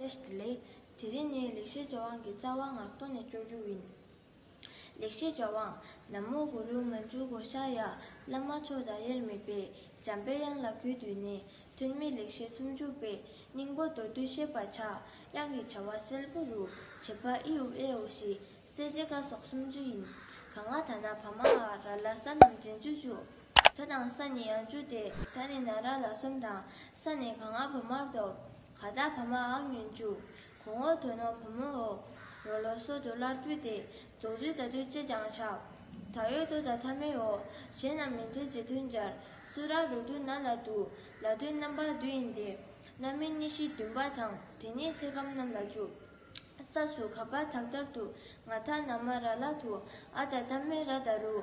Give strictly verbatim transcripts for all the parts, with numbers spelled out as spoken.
བཀྲ་ཤིས་བདེ་ལེགས། དེ་རིང་ངས་ལེགས་བཤད་ལྗོན་དབང་གི་རྩ་བ་ངག་ཐོག་ནས་སྐྱོར་རྒྱུ་ཡིན། ལེགས་བཤད་ལྗོན་དབང་། ན་མོ་གུ་རུ་མཉྫུ་གྷོ་ཥ་ཡ། བླ་མ་མཆོག་དང་དབྱེར་མེད་པའི། འཇམ་པའི་དབྱངས་ལ་གུས་བཏུད་ནས། ཐོན་མིའི་ལེགས་བཤད་སུམ་ཅུ་པའི། སྙིང་པོ་མདོར་བསྡུས་བཤད་པར་བྱ། དབྱངས་ཀྱི་བྱ་བ་གསལ་པོ་རུ། བྱེད་པ་ཨི་ཨུ་ཨེ་ཨོ་བཞི། གསལ་བྱེད་ཀ་སོགས་སུམ་ཅུ་ཡིན། ག་ང་ད་ན་བ་མ་འ་ར་ལ་ས་རྣམས་རྗེས་འཇུག་བཅུ། ད་དང་ས་ནི་ཡང་འཇུག་སྟེ། ད་ནི་ན་ར་ལ་གསུམ་དང་། ས་ནི་ག་ང་བ་མར་དོ། ག་ད་བ་མ་འ་སྙོན་འཇུག་གོ་ངོ་དོ་ནོ་བ་མོ་འོ། རོ་ལོ་སོ་དོ་སླར་བསྡུ་སྟེ། རྫོགས་ཚིག་ད་དུས་ཅེས་ཀྱང་བྱ། ད་ཡོད་དོ་ད་ཐ་མའི་འོ། གཞན་རྣམས་མིང་མཐའི་རྗེས་མཐུན་སྦྱར། སུ་ར་རོ་དུ་ན་ལ་དུ། ལ་དུས་རྣམ་པ་བསྡུ་ཡིན་ཏེ། རྣམ་སྨིན་གཉིས་བཞི་བདུན་པ་དང་། དེ་ཉིད་ཚེ་ཁམས་རྣམས་ལ་འཇུག་ས་སུ་ག་པ་དག་ལྟར་དུ། ང་ད་ན་མ་ར་ལ་དུ། འ་ད་ཐ་མའི་ར་ད་རུ།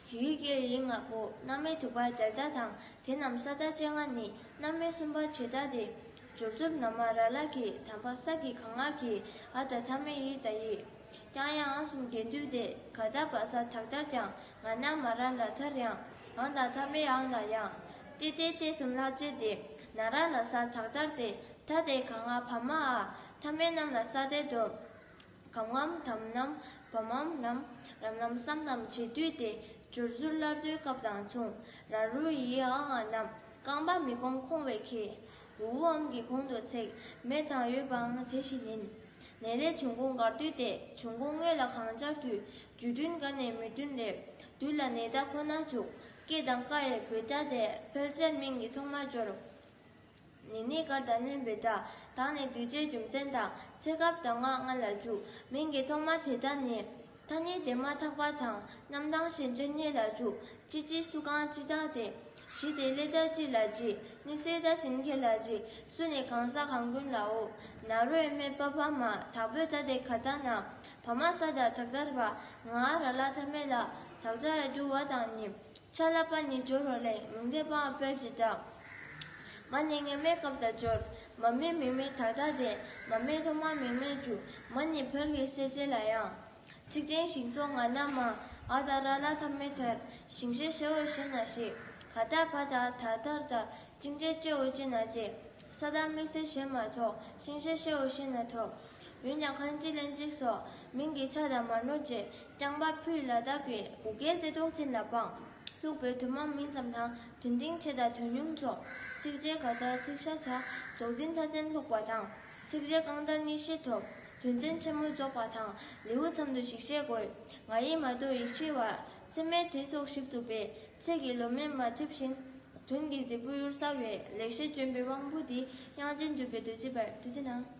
ཧི་ཀའི་ཡི་ང་པོ། རྣམ་སྨིན་དྲུག་པ་དལ་ད་དང་། དེ་རྣམས་ས་ད་ཅེ་ང་ནི། རྣམ་སྨིན་གསུམ་པ་བྱེད་ད་དེ། སྦྱོར་ཚུལ་ན་མ་ར་ལ་གི། དམ་པ་ས་ཀྱི་ག་ང་གི། འ་ད་ཐ་མའི་ཡི་ད་ཡི། ཀྱང་ཡང་འ་གསུམ་རྒྱན་སྡུད་དེ། ག་ད་བ་ས་དག་ལྟར་ཀྱང་། ང་ན་མ་ར་ལ་མཐར་ཡང་། འང་ད་ཐ་མའི་འང་ལ་ཡང་། ཏེ་ཏེ་ཏེ་གསུམ་ལྷག་བཅས་ཏེ། ན་ར་ལ་ས་དག་ལྟར་ཏེ། ད་དེ་ག་ང་བ་མ་འ། ཐ་མའི་རྣམས་ལ་ས་ཏེ་དོ། གམ་ངམ་དམ་ནམ་བམ་མམ་ནམ། རམ་ནམ་སམ་དམ་བྱེད་སྡུད་དེ། སྦྱོར་ཚུལ་སླར་བསྡུའི་སྐབས་དང་མཚུངས། ར་རུ་ཡི་འང་ང་ནམ། རྐང་པ་མི་གོང་ཁོང་བས་ཁེ། འུ་འུ་འམ་གྱི་གོང་དུ་ཚེག་མེད་དང་ཡོད་པའང་དེ་བཞིན་ཡིན། ནས་ལས་འབྱུང་ཁུངས་འགལ་སྡུད་དེ། འབྱུང་ཁུངས་དངོས་ལ་གང་སྦྱར་དུས། རྒྱུ་མཐུན་ག་ནས་མི་མཐུན་ལས། དུས་ལ་ནས་ད་ཁོ་ན་འཇུག་སྐད་དང་ཀ་ཡི་བོད་སྒྲ་དེ། ཕལ་ཆེར་མིང་གི་ཐོག་མ་སྦྱོར། ནི་ནི་གར་ད་ནི་བེ་ད། དང་ནི་འདུས་བྱས་རྒྱུ་མཚན་དང་། ཚེ་སྐབས་དང་ང་ང་ལ་འཇུག་མིང་གི་ཐོག་མ་དེ་དག་ནི། ཐ་སྙད་དེ་མ་ཐག་པ་དང་། རྣམ་གྲངས་གཞན་ཅན་སྙེད་ལ་འཇུག་ཅི་ཅི་སུ་གང་ཅི་དག་སྟེ། གཞི་དེ་ལས་ད་ཅི་ལ་ཅི། ནི་སེ་ད་གཞན་ཁེ་ལ་ཅི། སུ་ནི་གང་ཟག་གང་ཀུན་ལའོ། ན་རོ་ཡི་མེ་པ་བ་མ། དག་པོའི་ད་དེ་ག་ད་ན། བ་མ་ས་ད་དག་ལྟར་བ། ང་ར་ལ་ཐ་མེ་ལ། དག་ཅ་ཡ་རྒྱུ་བ་དང་ནི། ཆ་ལ་པ་ཉིད་སྦྱོར་བ་ལས། མིང་མཐའི་པའང་སྤེལ་ཅི་ད། མ་ནི་ངེས་མེད་སྐབས་དང་སྦྱོར། མ་མེད་མིང་མེད་ད་ལྟ་སྟེ། མ་མེད་ཐོག་མ་མིང་མེད་རྒྱུ། མ་ནི་བལ་གྱི་གསལ་བྱེད་ལ་ཡང་། ཚིག་ཅན་ཞིང་སོགས་ང་ན་མ། འ་ད་ར་ལ་ཐ་མེ་མཐར། ཞིང་ཞེས་ཞེའོ་ཞེ་ན་ཞེས། ག་ད་བ་ད་ད་མཐར་ད། ཅིང་ཅེ་ཅེའོ་ཅེ་ན་ཅེ། ས་དང་དམིགས་བསལ་ཞེས་མ་ཐོགས། ཤིང་ཤེས་ཤེའོ་ཤེ་ན་ཐོགས། འོན་ཀྱང་ཁ་ཅིག་ལན་ཅིག་སོགས། མིང་གི་ཆ་དང་མ་ནོར་བྱེད། རྐྱང་པ་ཕུད་ལ་དག་པའི་གུ་གེ་ཟེ་ཏོག་ཅན་ལ་སྤང་། ལྷུག་པའི་དུ་མ་མིང་ཙམ་དང་། དོན་འབྲིང་ཆེ་དང་དོན་ཉུང་ཚོགས། ཚིགས་བཅད་ག་ད་ཚིག་ཤ་ཆ། རྫོགས་འཛིན་མཐའ་ཅན་ལྷུག་པ་དང་། ཚིགས་བཅད་རྐང་དར་གཉིས་ཤེས་ཐོབ། དོན་ཚན་ཆེན་མོ་རྫོགས་པ་དང་། ལེའུ་མཚམས་སུ་ཞིག་ཤེས་དགོས། ང་ཡིས་མ་གཏོགས་ཡིད་ཆེས་པ། ཚད་མེད་དེ་སོགས་ཞིབ་ཏུ་སྦས། ཚེ་གི་ལོ་མེ་མ་ཐེབས་བཞིན། དོན་གྱི་འབྲས་བུ་གཡུར་ཟ་བའི། ལེགས་བཤད་ལྗོན་པའི་དབང་པོ་འདི། དབྱངས་ཅན་འདུས་པའི་བདུད་རྩི་འབར། ཐུགས་རྗེ་གནང་།